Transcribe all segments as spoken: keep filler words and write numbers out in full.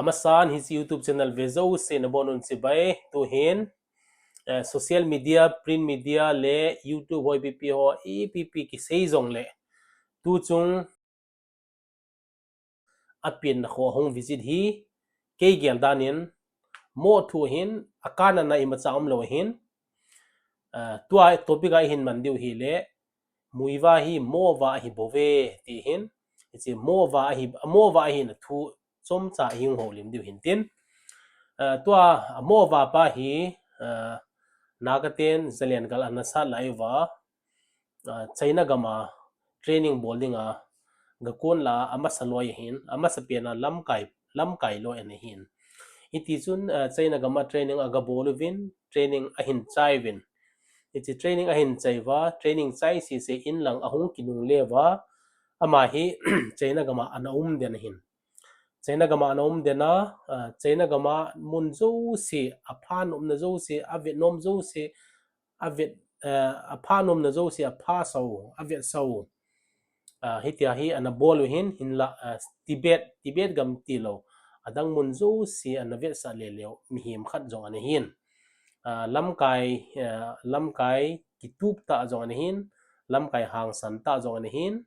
Amasan hiche YouTube channel ve jouse nabonun chibai. Tuhin, eh, social media, print media le YouTube hoi pipi ho ipi pi kisei jongle, tuchung apenna kho hung visit hi kei gel danin mo thu hin, akanna imacha umlou hin. Eh, tua topic a ihin man diu hile, Muivah hi Mova ahi bouve, ti hin. Hiche Mova ahi, Mova ahina thu chomcha ihin houlim diu hin tin. Eh, tua Mova pa hi, eh, Naga ten Zalen gal ana sat lai uva, eh, China gam a training bol dinga gakon la amasa loi ahin, amasa pena lamkai, lamkai loi ana hin. Hitichun, eh, China gam a training agabol uvin, training ahin chai uvin. Hiche training ahin chai uva, training chai sese in lang ahung kinungle uva, ama hi China gam a ana um den ahin. China gam a ana um den a, ah, China gam a mun jouse, apha nomna jouse, avet nom jouse, avet, eh, apha nomna jouse, aphasau, avetsau. Ah, hitia hi ana bol u hin, hinla, ah, Tibet, Tibet gam tilou, adang mun jouse ana vetsah leleu mihem khat jong ana hin. Ah, lamkai, ah, lamkai kitup tah jong ana hin, lamkai hangsan tah jong ana hin.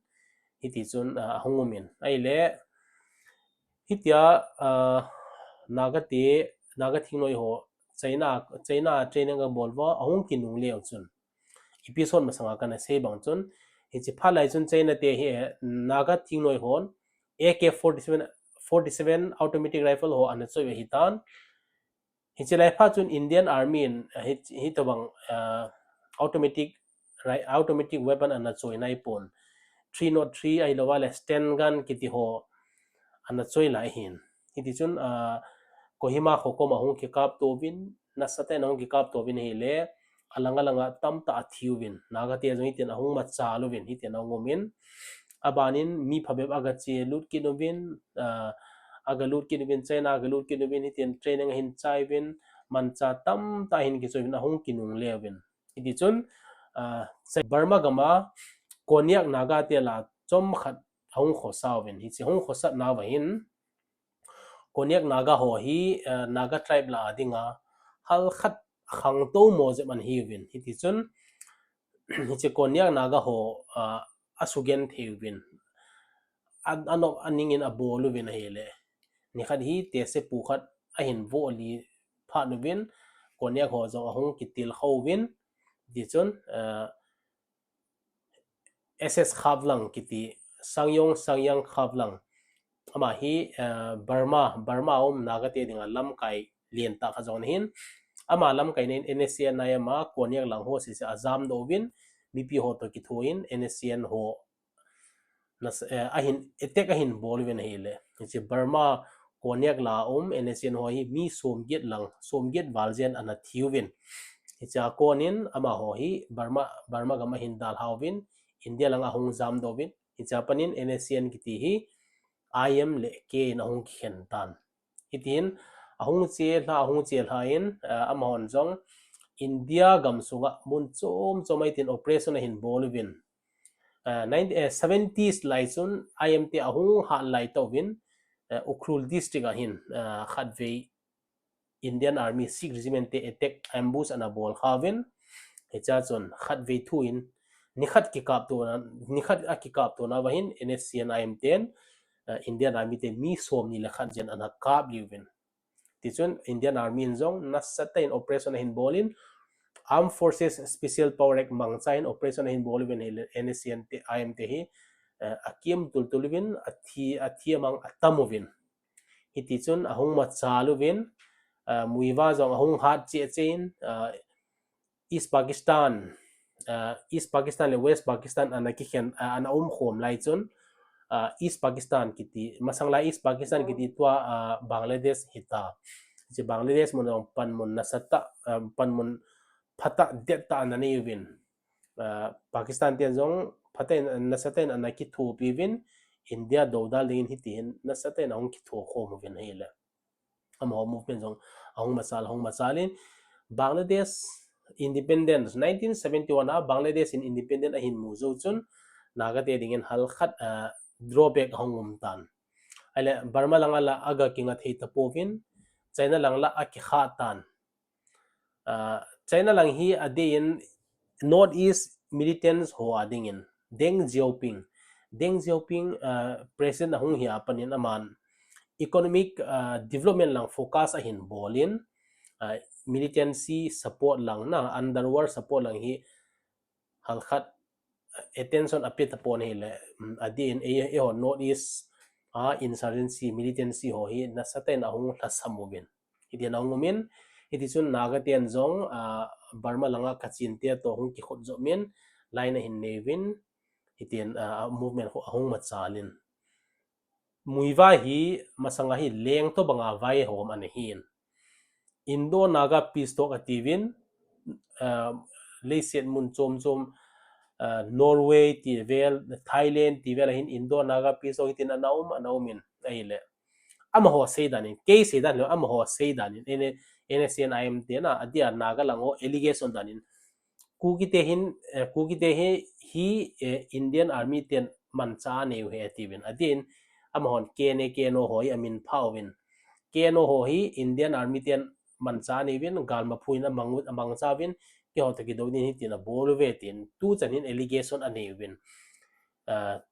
Hitichun, ah, ahung umin. Ahile, hitia, ah, Naga te, Naga thingnoi ho, China, China training abol uva, ahung kinungle u chun, episode masanga kana sei bang chun, hiche phat lai chun China te hi, eh, Naga thingnoi hon A K forty-seven, forty-seven automatic rifle ho ana choi u ahitan. Hiche lai phat chun Indian Army in, eh, hi, hitobang, eh, automatic, ri-, automatic weapon ana choi naipon. Three nought three ahilouva le Sten gun kiti ho ana choi lai ahin. Hitichun, ah, Kohima kho koma hung kikapto uvin, nasatah in ahung kikapto uvin ahile, alang alanga tamtah athi uvin. Naga te jong hitin ahung machal uvin, hitin ahung umin. Abanin mi phabep agache lut kit uvin, ah, agalut kit uvin, China agalut kit uvin, hitin training ahin chai uvin, manchah tamtah ahin kichoi uvin, ahung kinungle uvin. Hitichun, ah, Burma gam a Konyak Naga te la chomkhat ahung khosa uvin. Hiche hung khosatna uva hin, Konyak Naga ho hi, eh, Naga tribe la a dinga halkhat khangtou mo jep ana hiuvin. Hitichun, hiche Konyak Naga ho, ah, asugenthei uvin. A, anop aningin abol uvin ahile, nikhat hi tehsepu khat ahin voh li phat uvin, Konyak ho jong ahung kitilkhou uvin. Hitichun, eh, S S Khaplang kiti, Sangyong, Sangyang Khaplang. Ama hi, eh, Burma, Burma a um Naga te dinga lamkai lentah khat jong ana hin. Ama lamkai nin N S C N I M a Konyak lang ho sese ajamdoh uvin, mipi ho toh kithoin N S C N ho nas-, eh, ahin, attack ahin bol uvin ahile, hiche Burma Konyak la a um N S C N ho hi mi somget lang, somget val jen ana thi uvin. Hichea konin amaho hi Burma, Burma gam ahin dalha uvin, India langa ahung jamdoh uvin. Hichea panin N S C N kiti hi I M le K in ahung kikhen tan. Hitin ahung chelha, ahung chelha in, eh, amahon jong India gam sunga mun chom chom a hitin operation ahin bol uvin. Eh, nine, eh, seventies lai chun I M te ahung hat lai tauvin, eh, Ukhrul district a hin, eh, khatvei Indian Army Sikh Regiment te attack ambush ana bolkha uvin. Hichea chun khatvei thu in nikhat kikaptona, nikhat akikaptona uva hin N S C N I M ten, eh, Indian Army te mi somni le khat jen ana kap liuvin. Tichun Indian Army in jong nasatah in operation ahin bolin, Armed Forces Special Power Act mangcha in operation ahin bol uvin ahile N S C N te, I M te hi, eh, akim tultul uvin, athi, athi amang atam uvin. Hitichun ahung machal uvin, eh, Muivah jong ahung hat cheh cheh in, eh, East Pakistan, ah, East Pakistan le West Pakistan ana kikhen, ah, ana umkhom lai chun, ah, East Pakistan kiti, masang lai East Pakistan kiti tua, ah, Bangladesh hita. Hiche Bangladesh mun jong panmun nasatah, ah, panmun phatah dettah ana nei uvin. Ah, Pakistan ten jong phatah in, nasatah in ana kithopi uvin, India doudal dingin hitihin nasatah in ahung kithokhom uvin ahile. Amaho movement jong ahung machal, ahung machal in Bangladesh independence, nineteen seventy-one a Bangladesh in independent ahin mu jou chun Naga te dingin halkhat, ah, drawback ahung um tan. Ahile Burma langa la aga kinga thei tapouvin, China lang la akikha tan. China lang hi adeh in North East militants ho adingin Deng Xiaoping, Deng Xiaoping president ahung hi apanin aman economic development lang focus ahin bolin, militancy support lang na, underworld support lang hi halkhat attention ape tapon hile, adeh in eiho North East a insurgency, militancy ho hi nasatah in ahung lhasam uvin. Hitin ahung umin, hitichun Naga ten jong Burma langa Kachin te toh hung kikhut jom in, line ahin neiyuvin, hitin movement ho ahung machalin. Muivah hi masanga hi leng tobanga vaihom ana hin. Indo-Naga peace talk atiuvin, leiset mun chom chom, Norway tivel, Thailand tivel ahin Indo-Naga peace talk hitin ana um, ana umin, ahile amaho seidan in, kei seidan lou, amaho seidan in, NSCN-IM te na, adeh a Naga lang ho allegation dan in, Kuki te hin, Kuki te hi, hi Indian Army ten manchah aneiu ahi atiuvin, adeh in amahon KNA, KNO ho hi amin phauvin, KNO ho hi Indian Army ten manchah aneiuvin, galmaphu in amang, amangchauvin, keiho toh kidou ding hitin abol uve tin tuchan hin allegation aneiuvin.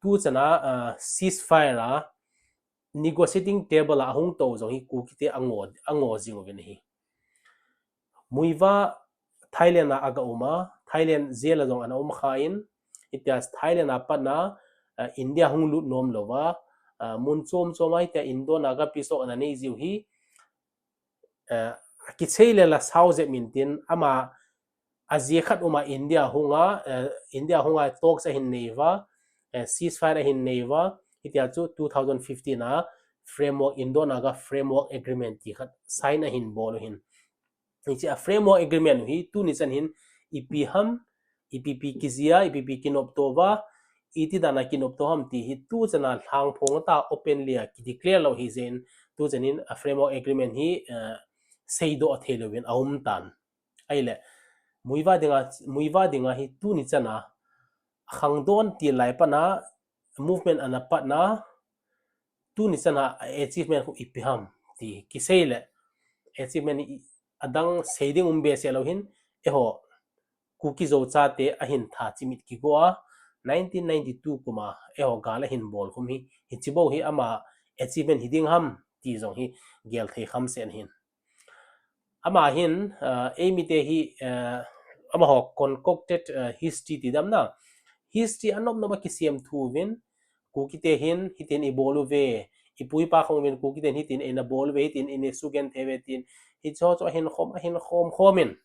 Tuchan a ceasefire a negotiating table a ahung tou jong hi Kuki te ango, ango jing uvin ahi. Muivah Thailand a aga uma, Thailand jail a jong ana um kha in, hitia Thailand a patna India hung lut nom louva, mun chom chom a hitia Indo-Naga peace talk ana nei jiu hi, kichei le la sao jep min tin ama ajeh khat uma India hunga, India hunga talks ahin neiuva, ceasefire ahin neiuva, hitia chu two thousand fifteen a framework, Indo-Naga Framework Agreement ti khat sign ahin bol u hin. Hiche a Framework Agreement u hi tuni chan hin ipi ham, ipi pi kijia, ipi pi kinopto uva, iti dan a kinopto ham ti hi tuchan a lhangphong tah openly a kideclare lou hijeh in, tuchan in a Framework Agreement hi seidoh theilouvin aum tan. Ahile Muivah dinga, Muivah dinga hi tuni chan a akhangdon til lai patna, movement ana patna, tuni chan a achievement khu ipi ham ti kisei le, achievement adang sei ding um behseh lou hin, eiho Kuki Zo chate ahin tha chimit kigo a, nineteen ninety-two kum a eiho gal ahin bolkhum hi, hiche bou hi ama achievement hiding ham ti jong hi gel thei khamseh ahin. Ama hin eimite hi amaho concocted history ti dam na, history anop nop a kisem thu uvin, Kuki te hin hitin ibol uve, ipu ipa khang uvin Kuki ten hitin eina bol uve, hitin eina sugenthei uve tin, hicheho chu ahin khom, ahin khom khom in,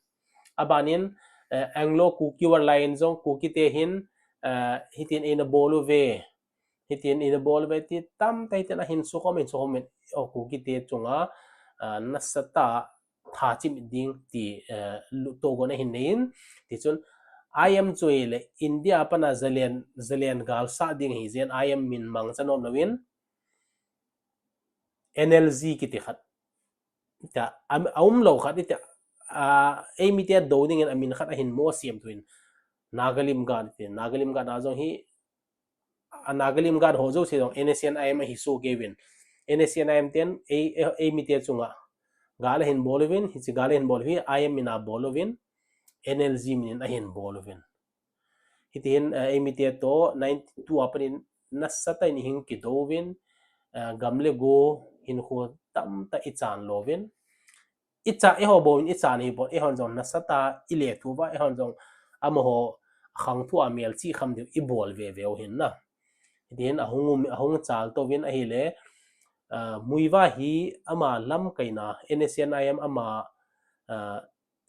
abanin Anglo-Kuki War lai in jong Kuki te hin hitin eina bol uve, hitin eina bol uve ti tamtah hitin ahin sukhom in, sukhom in, o Kuki te chunga nasatah a tha chimit ding ti tohgon ahin nei in, tichun IM chu hile India a patna zalen, zalen galsat ding ahijeh in IM min mangcha nom louvin NLG kiti khat, tia aumlou khat, tia eimite dou dingin amin khat ahin mo semthu in, Nagalim Guard ti, Nagalim Guard a jong hi, a Nagalim Guard ho jouse jong NSCN-IM ahi sohkei uvin, NSCN-IM ten eimite chunga gal ahin bol uvin, hiche gal ahin bol u hi IM min a bol uvin, NLG min in ahin bol uvin. Hitihin eimite toh ninety-two a panin nasatah in ihung kidouvin, gam le go hinkho tamtah ichan louvin, icha, eiho bou in ichan hipon, eihon jong nasatah a ilethuva, eihon jong amaho khangthua melchih kham diu ibol veve u ahin na. Hitihin ahung um, ahung chaltouvin ahile, Muivah hi ama lamkaina, NSCN-IM ama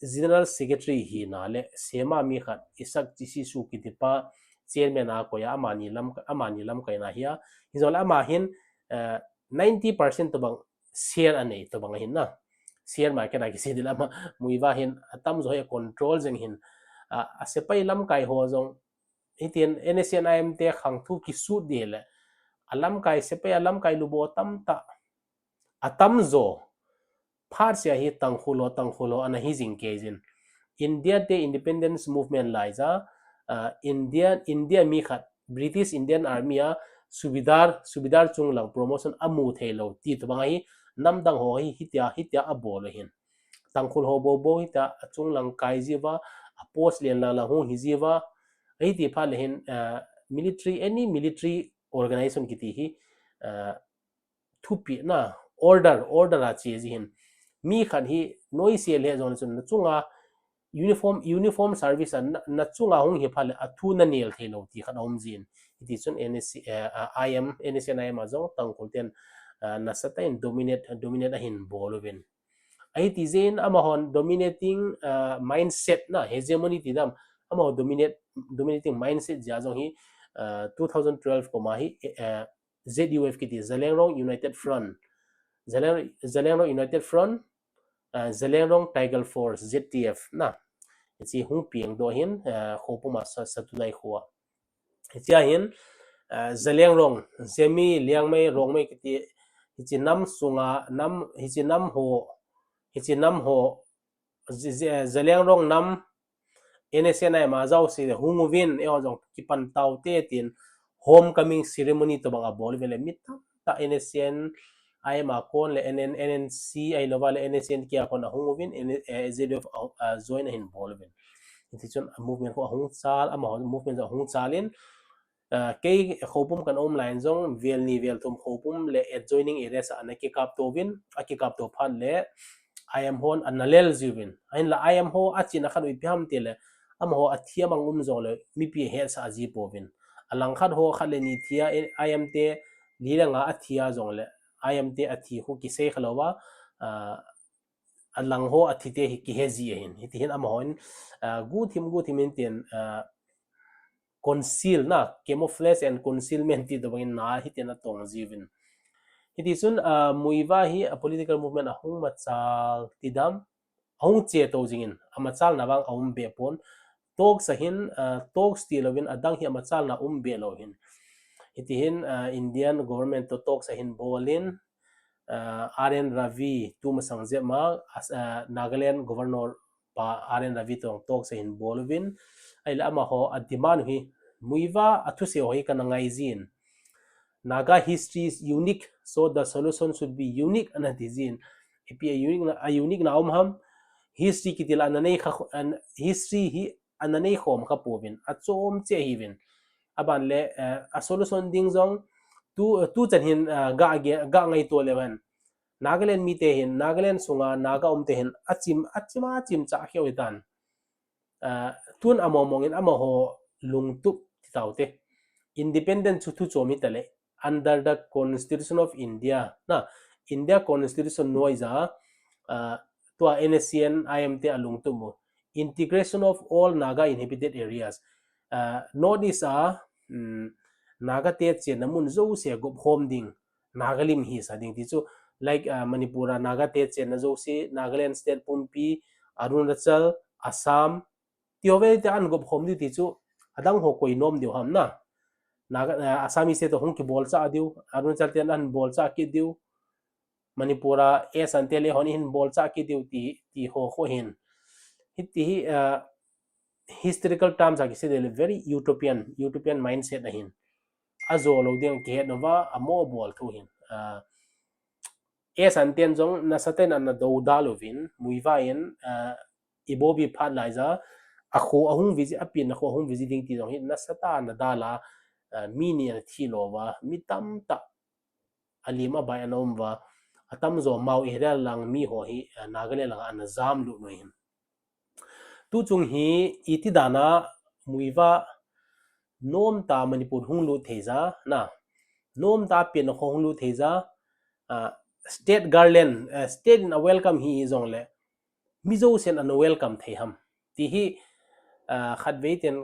General Secretary hina le sema mi khat Isak Chisisu kitipa chairman a koiya amani lam, amani lamkaina hi a. Hijongle ama hin ninety percent tobang share anei tobang ahin na. Share market a kisei ding le ama Muivah hin atamjo hi acontrol jeng ahin, asepai lamkai ho jong hitin NSCN-IM te khangthu kisut ding hile, alamkai sepai, alamkai lubo tamtah, atamjo phatseh a hi Tangkhul ho, Tangkhul ho ana hijing keijin. India te independence movement laija, India, India mi khat British Indian Army a subedar, subedar chunglang promotion amu thei lou ti tobang ahi, namdang ho hi hitia, hitia abol u ahin. Tangkhul ho bou bou hitia achunglang kai jiuva, a post len lang lang hung hi jiuva, ahiti phat le hin, uh, military, any military organization kiti hi, uh, thupeh na, order, order a che ji hin. Mi khat hi noise le jong chun na chunga uniform, uniform service a na, na chunga hung hi phat le athu na nel thei lou ti khat aum jin. Hiti chun N S C, eh, uh, I M, N S C N I M a jong Tangkhul ten, uh, nasatah in dominate, dominate ahin bol uvin. Ahiti jeh in amahon dominating, uh, mindset na, hegemony ti dam, amaho dominate, dominating mindset jeh a jong hi, uh, two thousand twelve kum a hi, uh, Z U F kiti, Zeliangrong United Front, Zeliang, Zeliangrong United Front, uh, Zeliangrong Tiger Force, Z T F na, hiche hung piang doh hin, uh, kho puma sa, Satunai kho a. Hiche a hin, uh, Zeliangrong, Zeme, Liangmai, Rongmei kiti, hiche nam sunga, nam, hiche nam ho, hiche nam ho, Ze-, Ze-, Zeliangrong nam, N S C N I M a jouse le hung uvin, eiho jong kipan taute tin, homecoming ceremony tobang abol uvin le mi tamtah N S C N I M a kon le N N, N N C ahilouva le N S C N K a kon ahung uvin, N-, eh, Z U F a, a join ahin bol uvin. Hiti chun a movement kho ahung chal, amaho movement ahung chal in, uh, kei Khoupum kan um lai in jong, vel ni vel thum Khoupum le adjoining areas a ana kikap to uvin, akikap to phat le, I M hon ana lel jiuvin. Ahinla I M ho achena khat u ipi ham tile, amaho athi amang um jongle, mipi ahetsah ji pouvin. Alangkhat ho khat le ni thi a, I M te li le nga athi a jongle, I M te athi khu kisei kha louva, uh, alang ho athi te hi kihe ji ahin. Hiti hin amahon, uh, guhthim, guhthim in tin, uh, conceal na, camouflage and concealment ti tobang in na hitin atong jiuvin. Hiti chun, uh, Muivah hi a political movement ahung machal ti dam, ahung che to jingin, amachalna vang aum be pon. Talks a hin, uh, talks ti louvin adang hi amachalna um be lou hin. Hiti hin, uh, Indian government to talks a hin bol in, uh, R N Ravi, tu masang jep ma, as, uh, Nagaland Governor pa R N Ravi tong talks a hin bol uvin, ahile amaho a demand hi, Muivah a thusei ho hi kana ngai jin. Naga history is unique, so the solution should be unique, ana ti jin. Ipi a unique na, a unique na um ham, history kiti la ana nei kha, an, history hi ana nei khom kha pouvin, achom che hiuvin. Aban le, eh, a solution ding jong, tu, tu chan hin, eh, ga ge, ga ngaito leu hen. Nagaland mite hin, Nagaland sunga Naga umte hin, achim, achim, achim cha kheu hitan. Eh, tun among mong in amaho lungtup ti taute. Independent chu thu chom hitale. Under the Constitution of India, na, India Constitution noiya, eh, tua N S C N I M te alungtup u. Integration of all Naga inhabited areas. Uh, North East a, um, Naga te chenna mun jouse gop khom ding, Naga lim hisa ding ti chu, like, uh, Manipur a Naga te chenna jouse, Nagaland state pumpi, Arunachal, Assam, ti ho vete an gop khom diu ti chu, adang ho koi nom diu ham na. Naga, uh, Assamese te to hung kibol cha diu, Arunachal te an bol cha kit diu, Manipur a S N T L A hon hin bol cha kit diu ti, ti ho ho hin. Hiti hi, uh, historical terms a kisei le very utopian, utopian mindset ahin. Ajo lou ding kihet nova, amo bol thu hin. Uh, S N T L A jong nasatah in ana do dal uvin, Muivah in, uh, ibobi phat laiya, akho ahung viji, apen akho ahung viji ding ti jong hi nasatah ana dal a, uh, mi ni ana thi lou va, mi tamtah alim abai ana um va, atamjo Mao area lang mi ho hi, eh, Nagaland lang ana jam lut nu hin. Tu chung hi iti dan a Muivah nomtah Manipur hung lut thei ja, na, nomtah pen kho hung lut thei ja, ah, state garland, eh, state in a welcome hi jongle, mi jousen ana welcome thei ham. Ti hi, ah, khatvei ten,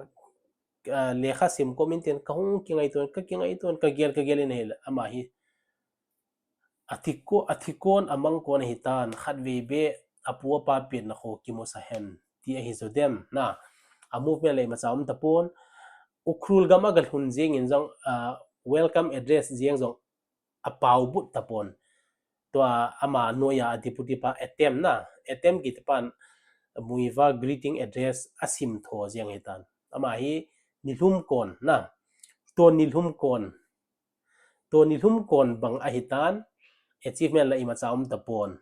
ah, lekha sim comment ten kahung kingaito, ka kingaito, ka gel, ka gel in ahile, ama hi. Athi ko, athi kon, amang kon ahitan, khatvei beh, apu apa pen kho kimu sa hen. Ti ahi jo dem, na. A movement le imacha um tapon, Ukhrul gam a galhun jeng in jong, ah, welcome address jeng jong, apao but tapon. Tua ama noiya a deputy pa Etem na, Etem kiti pan Muivah greeting address asim tho jeng hitan. Ama hi nilhum kon na, tua nilhum kon, Tuni lhum kon bang ahitan, achievement la imacha um tapon.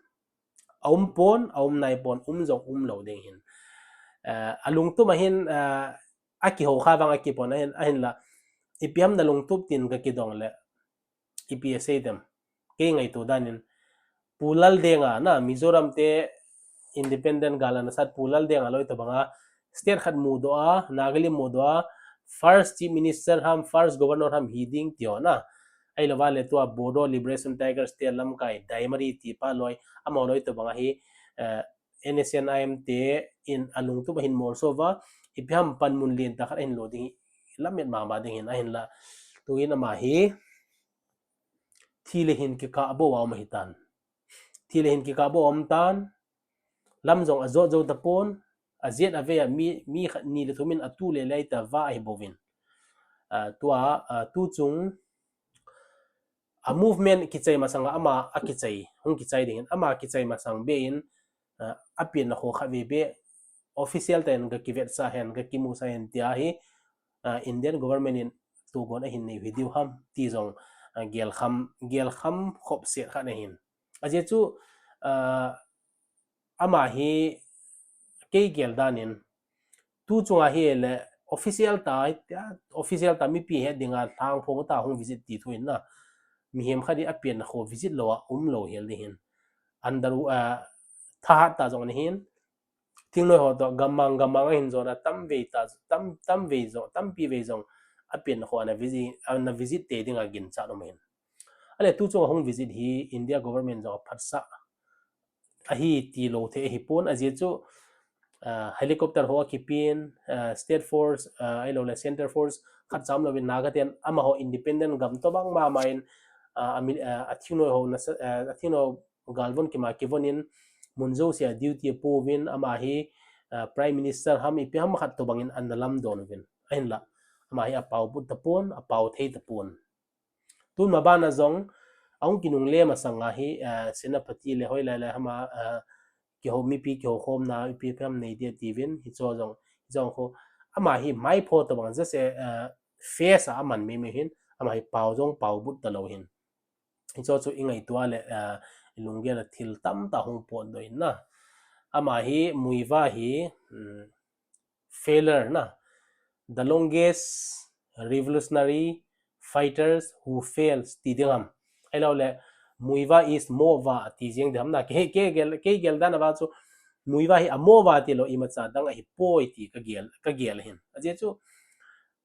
A um pon, a um nai pon, um jong um lou ding hin. Uh, alungtup a hin, uh, akihou kha vang akipon ahin, ahinla. Ipi ham nalungtup tin kakidong le. Ipi asei dem. Kei ngaito danin. Pu Laldenga na Mizoram te independent gal ana sat Pu Laldenga loi tobanga state khat mudoh a, Nagalim mudoh a, first chief minister ham, first governor ham hiding tiho na. Ahilouva le tua Bodo Liberation Tigers te lamkai, Daimari tipa loi, amaho loi tobanga hi, uh, N S C N I M te in alungtup a hin molso va, ipi ham panmun lentah khat ahin lo ding, lamet mama ding hin ahinla. Tuin ama hi, thi le hin kikah bou a um ahitan. Thi le hin kikah bou a um tan, lam jong ajot jou tapon, ajet avei a mi, mi khat ni le thum in atu le lei ta va ahi bouvin. Uh, tua, uh, tu chung, a movement kichai masanga ama akichai, hung kichai dingin, ama kichai masang be in, uh, apianna kho khat vei be, official tah in kakivetsah hen, kakimusah hen tia hi, uh, Indian government in tugon ahin nei hi diu ham, ti jong, uh, gelkham, gelkham khop set khat ahin. Ajeh chu, uh, ama hi kei gel danin, tu chunga hi le official tah, official tah mipi he dinga lhang phong ta hung visit ti thu in na. Mihem khat hi apianna kho visit lou a um lou hel ding hin. Under, uh, thahat ta jong ni hin. Thingnoi ho to gamang gamang ahin jona tam vei ta, tam, tam vei jong, tampi vei jong apianna kho ana visit, ana visit te dinga ginchat um hin. Ale tu chunga hung visit hi India government jong aphatsah ahi ti lou thei ahi pon ajeh chu, uh, helicopter ho akipin, uh, state force, uh, ahilou le center force khat cham louvin Naga ten amaho independent gam tobang mama in, uh, ami, uh, athingnoi ho na, uh, athingnoi galvon kima kivon in mun jousea duty apouvin ama hi, uh, prime minister ham ipi ham khat tobang in ana lamdon uvin. Ahinla, ama hi apao but tapon, apao thei tapon. Tun mabana jong, ahung kinungle masanga hi, uh, Senapati le hoilai lai hama, uh, kihou mipi kihou khomna, ipi ipi ham nei dia tiuvin, hicho jong, hicho jong kho, ama hi maipho tobang jase, uh, face a aman mei mei hin, ama hi pao jong pao but talou hin. Hicho chu ingaito le, uh, ilunggel a thil tamtah hung potdoh in na. Ama hi Muivah hi, um, failure na. The longest revolutionary fighters who fails ti ding ham. Ahilou le, Muivah is Movah ti jeng ding ham na. Kei, kei gel, kei gel dan a vang chu, Muivah hi a Movah tilou imacha dang ahipoi ti kagel, kagel hin. Ajeh chu,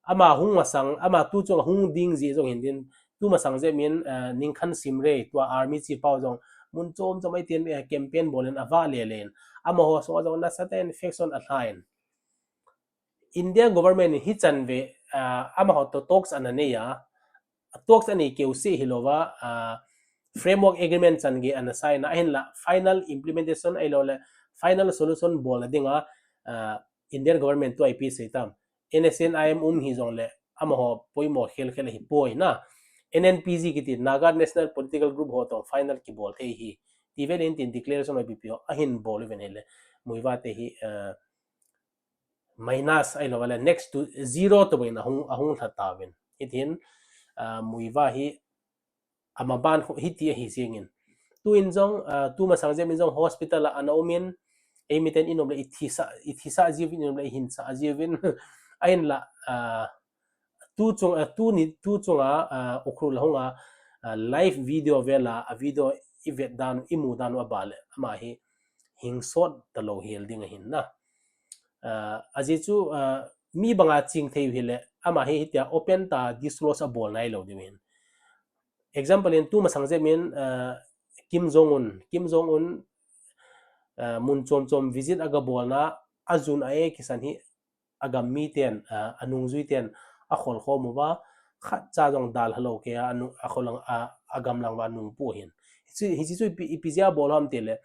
ama hung masang, ama tu chung hung ding jeh jong hin din, tu masang jep min, uh, Ningkhan Simrei, tua army chief pau jong, mun chom chom a itian, uh, campaign bol in avah le len. Amaho sunga jong nasatah in faction alha in. India government in hichan vei, uh, amaho to talks ana nei a, talks anei keu seh hilouva, uh, framework agreement chan gei ana sign a, ahinla final implementation ahilou le final solution bolna dinga, uh, Indian government tu ipi sei tam. N S C N I M um hi jong le, amaho poimo khel khel ahipoi na. N N P G kiti Naga National Political Group ho tong final kibol thei hi. Ti vel in tin declaration of B P O ahin bol uvin hile. Muivah te hi, uh, minus ahilou le next to zero tobang in ahung, ahung lha tauvin. Hitin, uh, Muivah hi amaban kho hiti ahi jeng in. Tu in jong, uh, tu masang jep in jong hospital a ana um in, eimi ten i nom le i thisa, i thisa jiuvin, i nom le i hinsa jiuvin. Ahinla, uh, tu chung, uh, tu ni, tu chunga, uh, Ukhrul a hunga, uh, live video vela, a video i vet dan, i mu dan u abale, ama hi hingsot talou hel ding ahin na. Uh, ajeh chu, uh, mi banga ching thei u hile, ama hi hitia open ta disclose abol nailou ding ahin. Example in tu masang jep in, uh, Kim Jong Un, Kim Jong Un, uh, mun chom chom visit aga bolna, ajun a e kisan hi, agam miten, uh, anungjui ten, akhol khom uva, khatcha jong dalha lou kei a, anu, akhol lang, uh, agam lang uva anungpu ahin. Hiche, hiche chu ipi, ipi jeh a bol ham tile,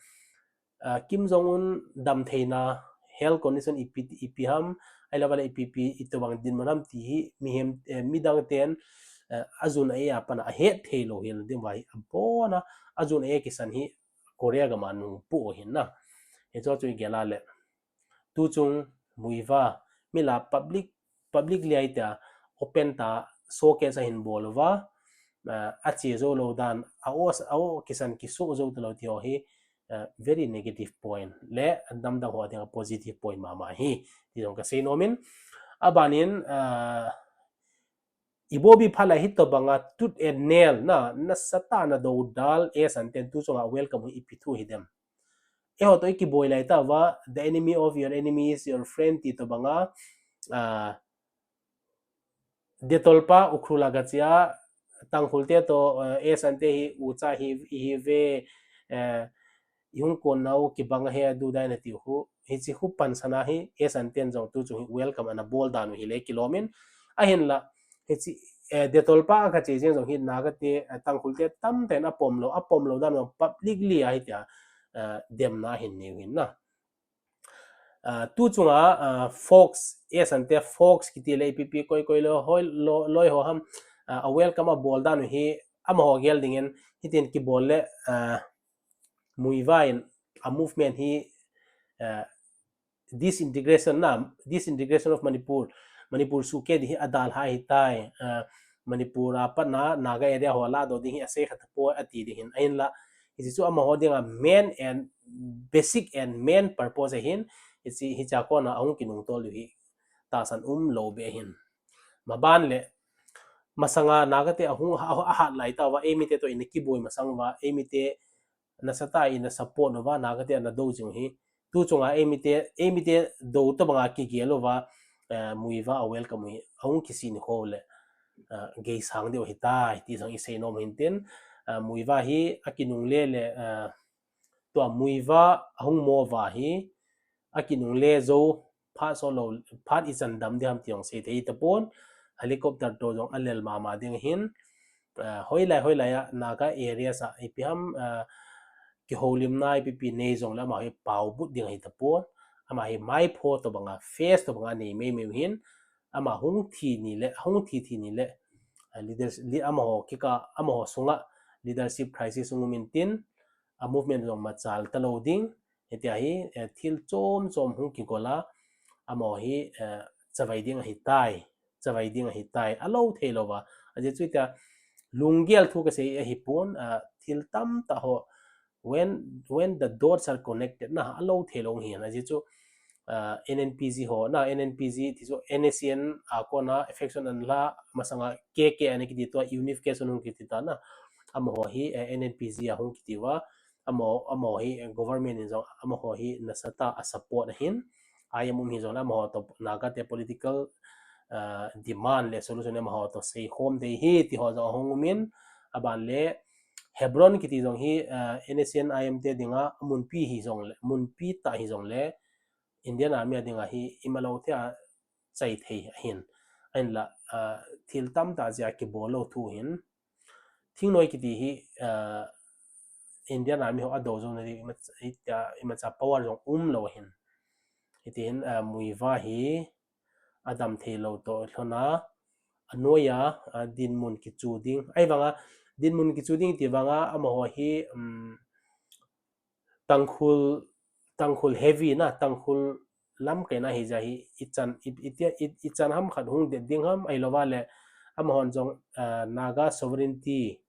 uh, Kim Jong Un damtheina, health condition ipi, ipi ham, ahilou le ipi, ipi, itobang dinmun ham ti hi, mihem, eh, midang ten, eh, ajun a e a pat a ahet thei lou hel ding uva hi, abona, ajun a e kisan hi, Korea gam a nungpu ahin na. Hicho chu igel a le. Tu chung Muivah, mila public, public liai ta, open ta, showcase ahin bol uva, uh, ache jou lou dan, a o, a o kisan kisoh jou talou ti ho hi, uh, very negative point. Le, namdang ho dinga positive point mama hi, ti jong kasei nom in. Abanin, uh, ibobi phalai hitobanga tooth and nail na, nasatah a nadoudal, S and T ten tu chunga welcome hi ipi thu hidem. Eiho toh ikiboi lai tauva, the enemy of your enemy is your friend ti tobanga, uh, Detol pa Ukhrul a gache a, Tangkhul te toh, uh, S and T hi ucha hi, hi ve, uh, ihung kon nau kibang he adu dai nati khu, hichi khu pansan a hi, S and T ten jong tu chung hi welcome ana bol dan u hile kilom in, ahinla, hichi, eh, Detol pa a gache jeng jong hi Naga te, eh, Tangkhul te tamtah in apom lou, apom lou dan u publicly a hitia, eh, demna ahin neiu hin na. Uh, tu chunga, uh, Fox, S and T Fox kiti le ipi ipi koi koi loi ho, loi, loi ho ham, uh, a welcome abol dan u hi amaho gel dingin hitin kibol le, uh, Muivah in a movement hi, uh, disintegration na, disintegration of Manipur, Manipur suhkeh ding hi adalha ahitai, uh, Manipur a patna Naga area ho ladoh ding hi asei kha tapoi ati ding hin, ahinla, hichu amaho dinga main and basic and main purpose ahin, hichi, hicha kona ahung kinungtol diu hi tahsan umlou beh ahin. Maban le, masanga Naga te ahung, a, ahat lai tauva, eimi te toh ina kiboi masang uva, eimi te nasatah a ina support uva, Naga te ana dou jing u hi. Tu chunga eimi te, eimi te dou tobanga kigel uva, eh, Muivah a welcome u hi, ahung kisin kho le, eh, geisang diu ahitai, ti jong isei nom hin tin, eh, Muivah hi akinungle le, eh, tua Muivah ahung mo uva hi, akinungle jou, phat so lou, phat ichan dam ding ham ti jong sei thei tapon, helicopter toh jong alel mama ding ahin, uh, hoilai, hoilai a, Naga areas a, ipi ham, uh, kihoulimna ipi ipi nei jongle ama hi paobut ding ahi tapon, ama hi maipho tobanga, face tobanga nei mei mei u hin, ama hung thi ni le, hung thi thi ni le, uh, leaders, li-, amaho kika, amaho sunga leadership crisis hung um in tin, a movement jong machal talou ding, hitia hi, eh, thil chom chom hung kigol a, amaho hi, eh, chavai ding ahitai, chavai ding ahitai, alou thei louva. Ajeh chu hitia, lunggel thu kasei ahipon, ah, thil tamtah ho, when, when the dots are connected na, alou thei lou hin. Ajeh chu, ah, N N P G ho na, N N P G ti chu N S C N a kona faction ana la, masanga K K ana kiti tua unification hung kiti ta na, amaho hi, eh, N N P G a hung kiti uva, amaho, amaho hi, eh, government in jong amaho hi nasatah a support ahin, I M um hi jong le amaho toh Naga te political, uh, demand le solution amaho toh seikhom ding ahi ti ho jong ahung um in, aban le Hebron kiti jong hi, uh, N S C N I M te dinga munpi hi jong le, munpi tah hi jong le, Indian Army a dinga hi imalou thei a chai thei ahin. Ahinla, uh, thil tamtah jeh a kibol lou thu hin. Thingnoi kiti hi, uh, Indian Army ho adou jou na ding, ima, ima, imacha power jong umlou ahin. Hiti hin, uh, Muivah hi adam thei lou toh lhona, anoiya, uh, dinmun kichu ding. Ahivanga, dinmun kichu ding ti vanga, amaho hi, um, Tangkhul, Tangkhul heavy na, Tangkhul lamkaina hijeh hi, ichan, i, i, i, ichan ham khat hung det ding ham, ahilouva le, amahon jong, uh, Naga sovereignty,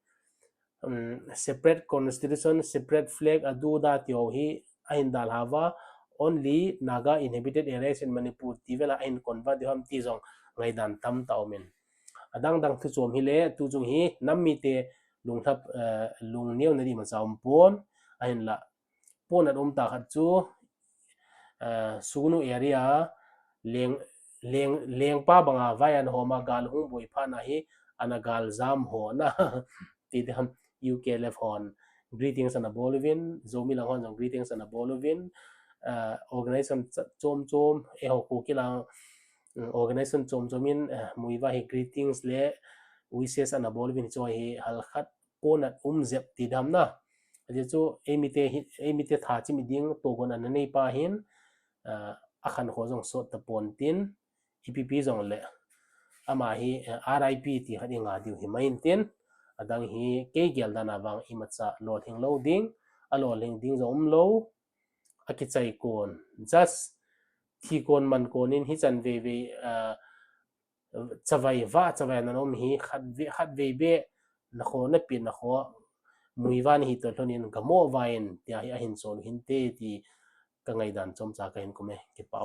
um, separate constitution, separate flag, adu da ti ho hi, ahin dalha uva, only Naga inhabited areas in Manipur ti vela ahin kon uva ding ham ti jong ngaidan tamtah um in. Adang dang thu chom hile, tu chung hi, nam mite lunglhap, uh, lungneo na ding imacha um pon, ahinla, ponat um tah khat chu, uh, Sugnu area, Leng, Leng, Lengpa banga vai ana hom a gal hung boi phat na hi, ana gal jam ho na, ti ding ham U K L F hon, greetings ana bol uvin, Zomi lang hon jong greetings ana bol uvin, uh, organization ch-, chom chom, eiho Kuki lang, um, organization chom chom in, uh, Muivah hi greetings le wishes ana bol uvin, chu hi halkhat ponat um jep ti ding ham na. Ajeh chu eimite hi, eimite thachim ding togon ana nei pa hin, uh, akhankho jong sot tapon tin, ipi pi jong le, ama hi, uh, R I P ti khat inga diu hi mai in tin, adang hi kei gel dan a vang imacha lolhing lou ding, alolhing ding jong umlou, akichai kon. Just thi kon man kon in hichan vei vei, uh, chavai va, chavai nan um hi khat vei, khat vei beh, nakho napeh nakho muiva nahi toh lhonin gamo vain tia hi ahin sol hinte ti kangaidan chomcha kahin kome. Kipa